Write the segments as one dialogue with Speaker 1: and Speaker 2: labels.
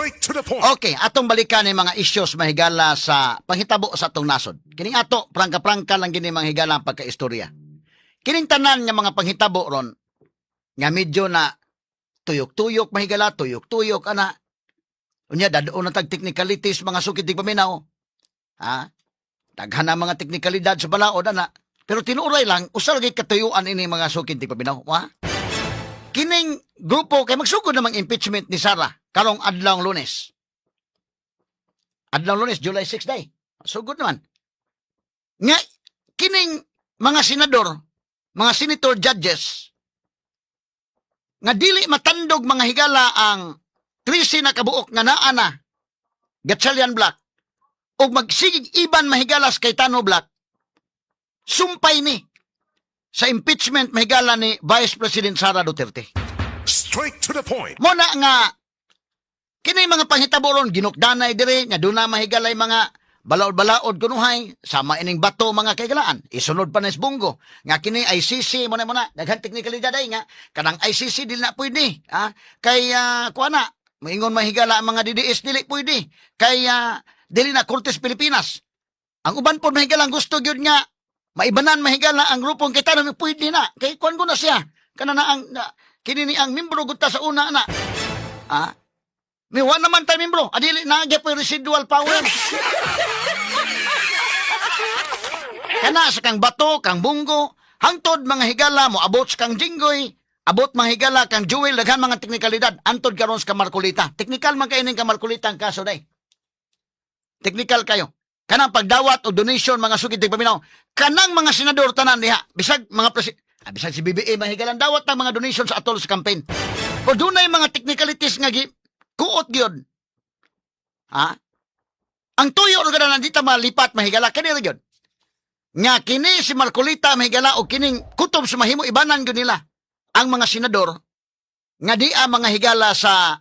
Speaker 1: Straight to the point.
Speaker 2: Okay, atong balikan ni mga issues, mahigala, sa panghitabo sa atong nasod. Kining ato, prangka-prangka lang gini, mga higala, ang pagkaistorya. Kining tanan nga mga panghitabo ron, nga medyo na tuyok-tuyok, mahigala, tuyok-tuyok, ana. Unya, dadon na tag technicalities, mga sukid tigpaminaw. Ha? Daghan na mga teknikalidad sa balaod, ana. Pero tinuray lang, usa lagi katuyuan ini, mga sukid tigpaminaw. Ha? Kining grupo, kay magsugod namang impeachment ni Sara karong adlaw Lunes. Adlaw Lunes, July 6 day. Sugod naman. Nga, kining mga senador, mga senator judges, nga dili matandog, mga higala, ang 13 na kabuok nga naa na Gatchalian Bloc o magsigig iban, mahigala, sa Cayetano Bloc, sumpay ni sa impeachment, mahigala, ni Vice President Sara Duterte.
Speaker 1: Straight to the point.
Speaker 2: Mo na nga kini mga panghitabo ron ginukdanay dire nga duna, mahigalay, mga balaod-balaod kunuhay sama ining Bato, mga kaigalaan, isunod pa na Bong Go nga kini ICC mo na mo na daghan teknikalidad ay nga kanang ICC dili na pwede, ha, kay kuha na moingon, mahigala, ang mga DDS dili pwede kay dili na Kortes Pilipinas. Ang uban pod, mahigala, ang gusto gyud nga maibanan, mahigala, ang grupong kita na pwede na kay kuan ko na siya kana na ang na, kini ni ang membro gud ta sa una na, ah. May wa naman tayo membro. Adili na gyud residual power. Kana sa kang Bato, kang Bong Go, hangtod, mga higala, mo abot sa kang Jinggoy, abot, mga higala, kang Jewel, daghan mga teknikalidad. Antod karon sa Marcoleta. Teknikal man kayo ning Marcoleta ang kaso day. Teknikal kayo. Kanang pagdawat o donation, mga sukid tigpaminaw. Kanang mga senador tanan diha, bisag mga bisag si BBM, mahigalan, dawat ng mga donation sa atol sa campaign. O dunay mga technicalities nga gi kuot gyud. Ha? Ang tuyo ra gana nandita malipat, mahigala, kani ra gyud. Nga kini si Marcoleta, mahigala, o kining kutob sa mahimo ibanan gyud nila ang mga senador nga di ang mga higala sa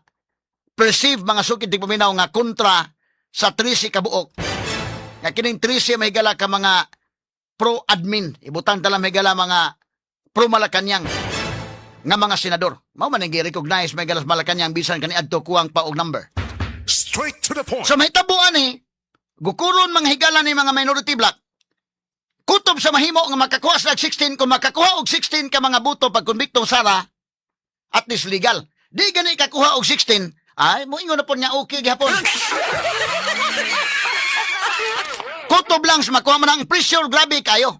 Speaker 2: perceive, mga sukid tigpaminaw, nga kontra sa 13 kabuok. Nga kining 13, mahigala, ka mga pro-admin, ibutang tala, mahigala, mga pro-Malacanang nga mga senador. Mao man ang gi-recognize, mahigala, sa Malacanang bisan kaniadto kuwang pa og number.
Speaker 1: Straight to the point.
Speaker 2: So mahitabuan ni, gukuron, mga higala, ni mga minority bloc. Kutob sa mahimo nga makakuha sila og 16, kung makakuha og 16 ka mga boto pag konbiktong Sara, at least legal. Di gani kakuha og 16, ay moingon na po niya okay gihapon. Kutob lang sa makuha man ang pressure, grabe kayo.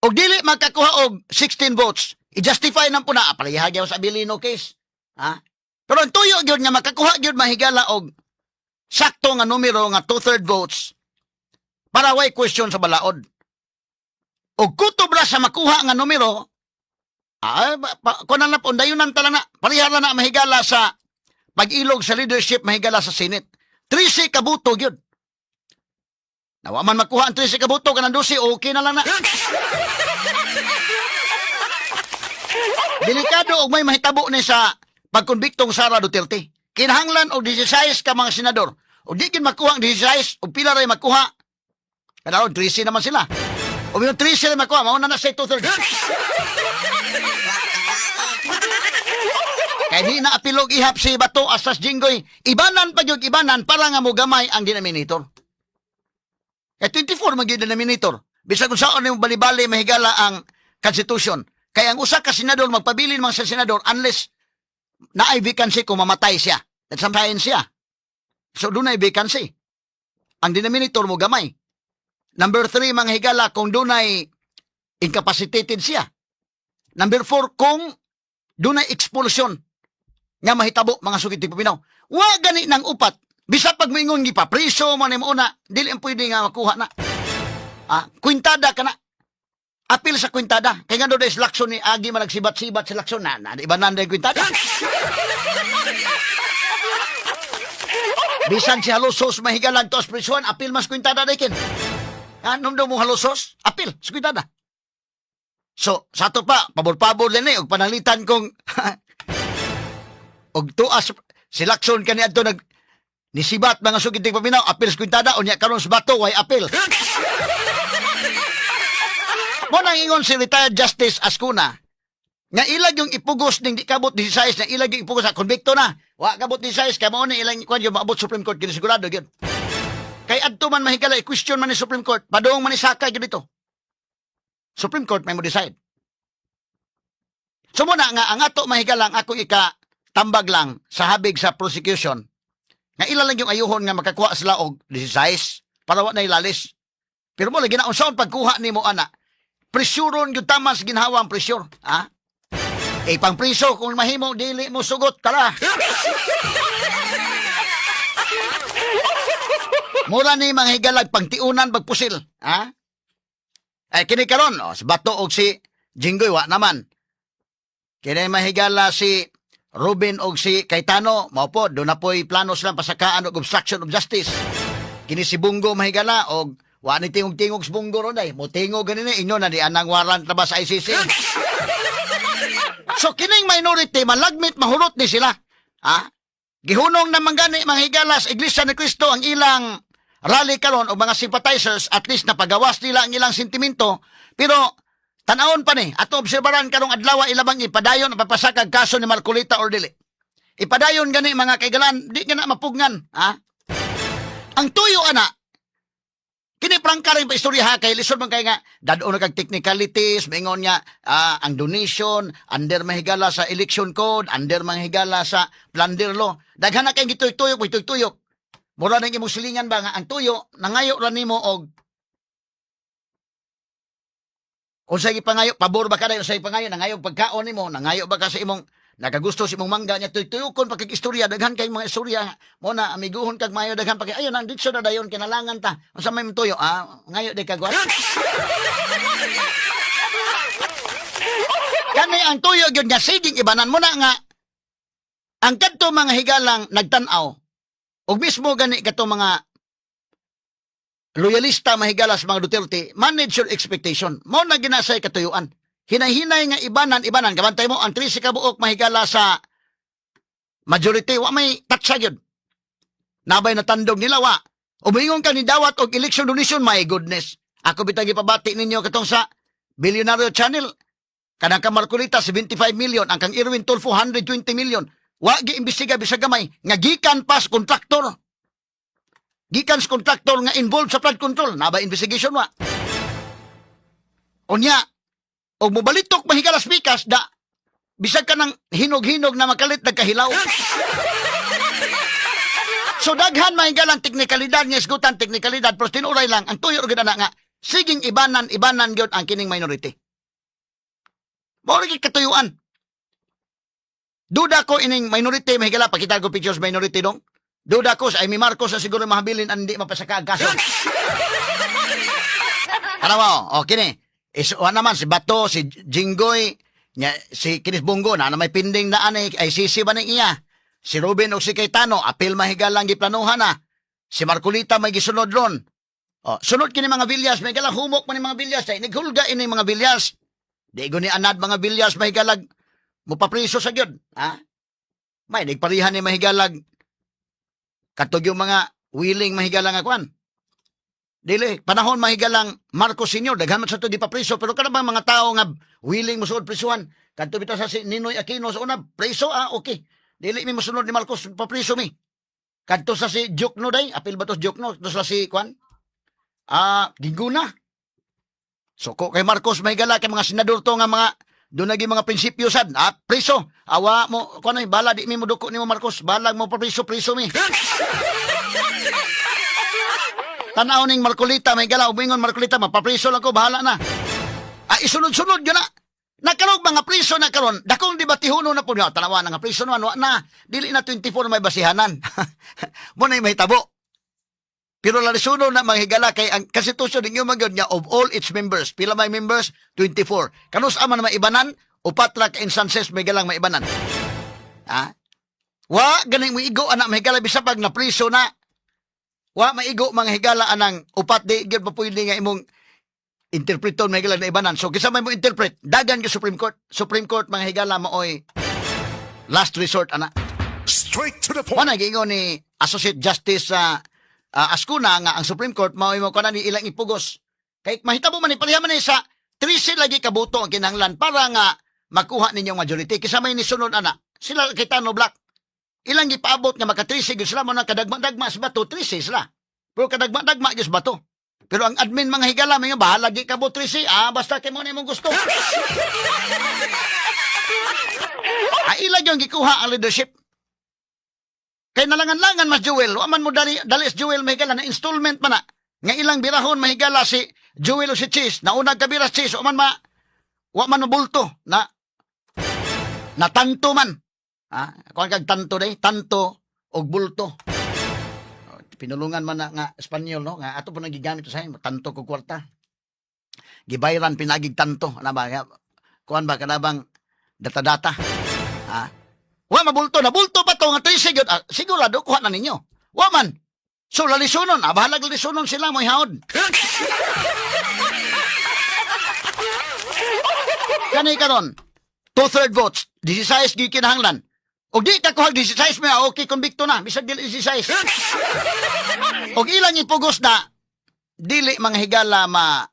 Speaker 2: Og dili makakuha og 16 votes, i-justify nang po na, palihag sa Abilino case. Ha? Pero ang tuyo gyud nga makakuha gyud, mahigala, og sakto nga numero nga two-third votes para way question sa balaod. Og kutob ra sa makuha nga numero, ay, kunan na po, dayunan tala na, parehara na, mahigala, sa pag-ilog sa leadership, mahigala, sa Senate. 13 kabuto gyud. Nawa man makuha ang 13 kabuto, kanang 12, okay na lang na. Delikado og may mahitabo ni sa pagkonbiktong Sara Duterte. Kinahanglan og 16 ka mga senador. O di kin makuha ang 16, o pila ray makuha. Kadaron, 13 naman sila. O yung 13 ray makuha, mauna na sa two-thirds. Kay di na apilog ihap si Bato asas Jinggoy. Ibanan pa gyud, ibanan para nga mogamay ang denominator. Kay 24 man gyud denominator. Bisag kung saan nimo balibali, mahigala, ang constitution. Kay ang usa ka senador magpabilin man sa senador unless naay vacancy kung mamatay siya. At samsayin siya. So dunay vacancy. Ang denominator mo gamay. Number 3, mga higala, kung dunay incapacitated siya. Number 4, kung dunay expulsion nga mahitabo, mga sukit paminaw. Wa gani ng upat. Bisa pag moingon gipapriso man nimo una, dili ang pwede nga makuha na. Ah, kwintada ka na. Apil sa kwintada. Kay nga do is Lacson ni agi man nagsibat-sibat si Lacson na, na iba na kwintada. Bisan si Jalosjos, mahigalan, to prisuan, apil mas kwintada dikin. Ah, numdo mo Jalosjos, apil sa kwintada. So, sa ato pa, pabor-pabor din eh, og pananglitan kung og tuas si Lacson kani adto nag nisibat, mga sugid paminaw, apil sa kwintada, unya karon sa Bato way apil. Mo nang ingon si retired Justice Azcuna, Nga ilag yung ipugos ning di kabot 16 na ilag yung ipugos sa konbikto na. Wa kabot 16 kay mao ni ilang kuan yung maabot Supreme Court kini sigurado gyud. Kay adto man mahigala i-question man ni Supreme Court, padung man ni sakay gyud dito. Supreme Court may mo decide. So muna nga ang ato mahigala, ang ako ika tambag lang sa habig sa prosecution nga ila lang yung ayuhon nga makakuha sila og 16 para wa na ilalis. Pero mo lagi na unsaon pagkuha nimo ana? Presyuron gyud tama sa ginhawa ang pressure, ha? Eh, pang priso kung mahimo dili mo sugot tara. Mura ni mga higalag pangtiunan pagpusil, ha? Ay kini karon, oh, si Bato og si Jinggoy wa naman. Kini mahigala si Ruben og si Cayetano, mao po, do na po'y plano silang pasakaan og obstruction of justice. Kini si Bunggo mahigala og wa ni tingog-tingog si Bunggo ron day. Motingog ganin ni inyo na di anang warrant na ba sa ICC. So kining minority malagmit mahurot ni sila. Ha? Gihunong naman gani mga higala sa Iglesia ni Cristo ang ilang rally karon og mga sympathizers, at least napagawas nila ang ilang sentimento, pero tanawon pa ni ato obserbaran karong adlaw ilabang ipadayon ang papasakag kaso ni Marcoleta or dili. Ipadayon gani mga kaigalan, di na mapugnan, ha? Ang tuyo ana kini prangka rin pa istorya ha, kay lisod man kay nga dad-on na kag technicalities, maingon nga ang donation under mahigala sa election code, under mahigala sa plunder law. Daghan na kay gituyok-tuyok, gituyok-tuyok. Mura nang imong silingan ba nga ang tuyo nangayo ra nimo og unsay gipangayo, pabor ba ka unsay gipangayo, nangayo pagkaon nimo, nangayo ba ka sa imong nakagusto sa imong mangga nya tuyok-tuyokon pa kag istorya, daghan kay mga istorya mo na amiguhon kag maayo daghan pa kay ayon ang ditso na dayon kinalangan ta unsa may tuyo, ngayo di kag kani ang tuyo gyud nga siging ibanan mo na nga ang kadto mga higalang nagtan-aw og mismo gani kadto mga loyalista mahigala sa mga Duterte, manage your expectation mo na ginasay katuyuan. Hinay-hinay nga ibanan, ibanan. Kabantay mo, ang 13 ka buok mahigala sa majority, wa may tatsa yun. Nabay natandog nila, wa. Umingon ka ni dawat og election donation, my goodness. Ako bitang ipabati ninyo katong sa Billionaire Channel. Kanang ka Marcoleta, 75 million. Ang kang Erwin Tulfo, 120 million. Wa gi-imbestiga bisag gamay nga gikan pas kontraktor. Gikan sa kontraktor nga involved sa flood control. Naba investigation wa. Unya, og mobalitok mahigala pikas da bisag ka ng hinog-hinog na makalit nagkahilaw. So daghan mahigalang teknikalidad nga isgutan teknikalidad, pero tinuray lang ang tuyo gyud ana nga siging ibanan ibanan gyud ang kining minority. Mao ra gyud katuyuan. Duda ko ining minority mahigala, pakita ko pictures minority dong. Duda ko sa Amy Marcos na siguro mahabilin ang di mapasaka ang kaso. Tanawa, oh, kini. Is wa naman si Bato, si Jinggoy, nya, si Kinis Bunggo na, na may pending na ani ICC ba ning iya. Si Ruben o si Cayetano, apil mahigalang giplanuhan na. Si Marcoleta may gisunod ron. Oh, sunod kini mga Villas, may galang humok man ni mga Villas, ay naghulga ini mga Villas. Di ko ni anad mga Villas mahigalag mupapriso sa gyud, ha? May nagparihan ni mahigalag katog yung mga willing mahigalang akuan. Dili, panahon mahigalang Marcos Sr., daghan man sa to di pa preso, pero kana bang mga tao nga willing mosuod prisuhan, kadto bitaw sa si Ninoy Aquino sa una, preso ah, okay. Dili mi mosunod ni Marcos, papriso mi. Kadto sa si Diokno day, apil ba to si Diokno, to sa si Kwan? Ginguna. Suko kay Marcos mahigala kay mga senador to nga mga doon naging mga prinsipyo sad, preso. Awa mo, kuan ay bala di mi mo duko nimo Marcos, balag mo papriso, preso mi. Tanaw ning Marcoleta, may galaw, umingon Marcoleta, mapapriso lang ko, bahala na. Isunod-sunod yun na. Nakarog mga priso na karon, dakong debatihuno na po niya. Tanawa na nga priso naman, wa na. Dili na 24 may basihanan. Mo na may tabo. Pero larisuno na mga higala kay ang konstitusyon ninyo magyud nga of all its members. Pila may members? 24. Kanus ama na maibanan, upat ra ka instances may galang maibanan. Ha? Wa ganing mo igo anak mahigala bisa pag napriso na. Wa maigo mga higala anang upat di gyud pa pwede nga imong interpreton mga higala na ibanan. So kinsa may mo interpret, dagan gyud Supreme Court. Supreme Court mga higala maoy last resort ana.
Speaker 1: Straight to the point.
Speaker 2: Wala giingon ni Associate Justice sa Azcuna nga ang Supreme Court maoy mo kanan ni ilang ipugos. Kay mahitabo man ni pareha man ni sa 13 lagi kabuto ang kinahanglan para nga Makuha ninyong majority. Kisa may nisunod ana. Sila Cayetano Bloc. Ilang gipaabot nga maka-13 gyud sila mo na kadagma-dagma sa bato, 13 sila. Pero kadagma-dagma gyud sa bato. Pero ang admin, mga higala, mga bahala gi ka bo 13, basta kay mo na imong gusto. Ila yung gikuha ang leadership. Kay nalangan-langan mas Joel, wa man mo dali, dali si Joel, mahigala na installment man na. Nga ilang birahon, mahigala, si Joel o si Chiz, naunag kabira si Chiz, wa man mabulto na na tanto man. Kuan kag tanto day, tanto og bulto. Oh, pinulungan man na nga Espanyol, no, nga ato po nang gigamit sa tanto ko kwarta. Gibayran pinagig tanto, ana ba? Kuan ba kanabang data-data? Ha? Wa mabulto, nabulto pa to nga 13 gyud. Sigurado kuha na ninyo. Wa man. So lalisunon, bahalag lalisunon sila mo haod. Kani karon, two-third votes, 16 gyud kinahanglan. Og di ka kuhag 16 mo, okay, convicto na, bisag dili 16. Og ilang ipugos na dili, mga higala, ma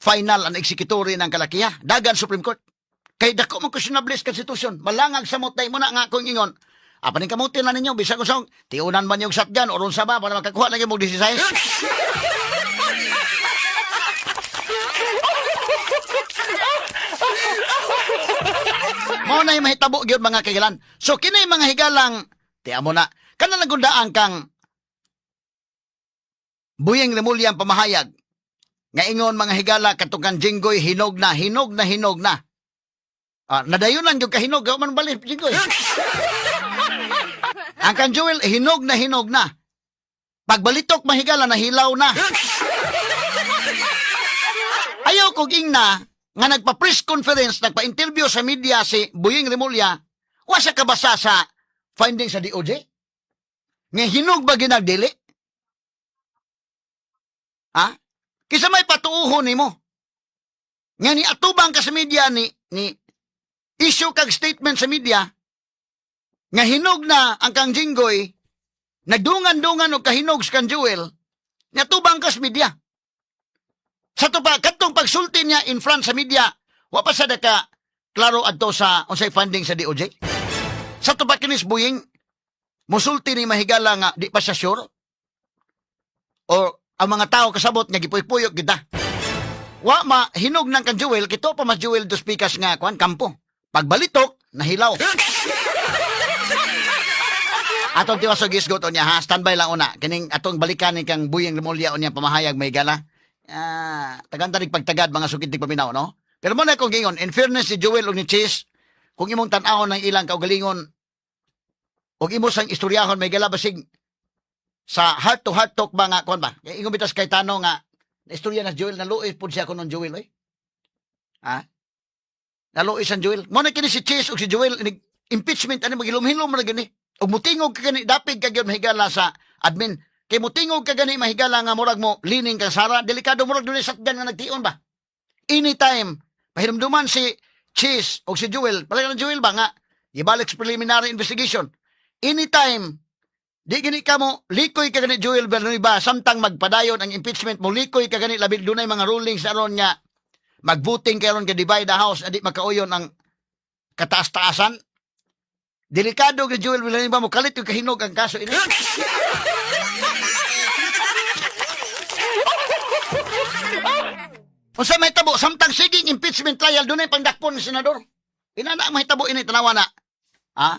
Speaker 2: final ang executory ng kalakiha. Dagan Supreme Court. Kay dako man questionable sa constitution. Malangag sa mutay mo na nga akong ingon. Apan kamutin na ninyo, bisag usong tiunan man yung shotgun o sa ba para makakuha na yung 16. Mao na yung mahitabo gyud, mga kagilan. So kini, mga higalang, tiya mo na kana nagundaan kang Buyeng Remulla ang pamahayag nga ingon, mga higala, katong kang Jinggoy hinog na, hinog na, hinog na. Nadayunan gyud kahinog, wa man bali Jinggoy. Ang kang Joel hinog na, hinog na. Pagbalitok, mahigala, nahilaw na. Ayaw kog ingna nga nagpa-press conference, nagpa-interview sa media si Buyeng Remulla, wa siya kabasa sa findings sa DOJ? Nga hinog ba ginagdili? Ha? Kisa may patuuhon nimo? Nga ni atubang ka sa media ni issue kag statement sa media nga hinog na ang kang Jinggoy, nagdungan-dungan og kahinog sa kang Joel, niatubang ka sa media. Sa to pa, katong pagsulti niya in front sa media, wa pa sa ka klaro adto sa unsay funding sa DOJ. Sa to pa kinis Buying, musulti ni mahigala nga di pa siya sure. O ang mga tao kasabot nga gipuy-puyok kita. Wa ma hinog ng kan Joel, kito pa mas Joel dos pikas nga kuan kampo. Pagbalitok, nahilaw. Atong tiwas og gisgot unya ha, standby lang una. Kining atong balikan ni kang Buyeng Remulla unya pamahayag may gala. Tagan tanig pagtagad, mga sukid paminaw, no? Pero mo na akong gingon, in fairness si Joel ug ni Chiz, kung imong tan-awon ng ilang kaugalingon ug imo sang istoryahon may gala, basig sa heart to heart talk ba nga kuan ba? Kay ingon bitas Cayetano nga na istorya na si Joel, naluoy pud siya kunon Joel oy. Ha? Naluoy sa Joel. Mo na kini si Chiz ug si Joel inig impeachment ani magilom-hilom ra gani. Ug mutingog ka gani, dapig ka gyud, mahigala, sa admin. Kay mutingog ka gani, mahigala, nga murag mo lining kang Sara, delikado, murag dunay shotgun nga nagtion ba. Anytime pahinumduman si Chiz o si Joel, pala Joel ba nga ibalik sa preliminary investigation. Anytime di gani ka mo likoy ka gani, Joel Villanueva, samtang magpadayon ang impeachment mo likoy ka gani, labi dunay mga rulings aron nga magvoting karon ka divide the house, adi makauyon ang kataas-taasan. Delikado kay Joel Villanueva mo kalit yung kahinog ang kaso ini. Unsa may tabo samtang siging impeachment trial, dunay pangdakpon ni senador? Inana ang mahitabo ini, tanawa na. Ha?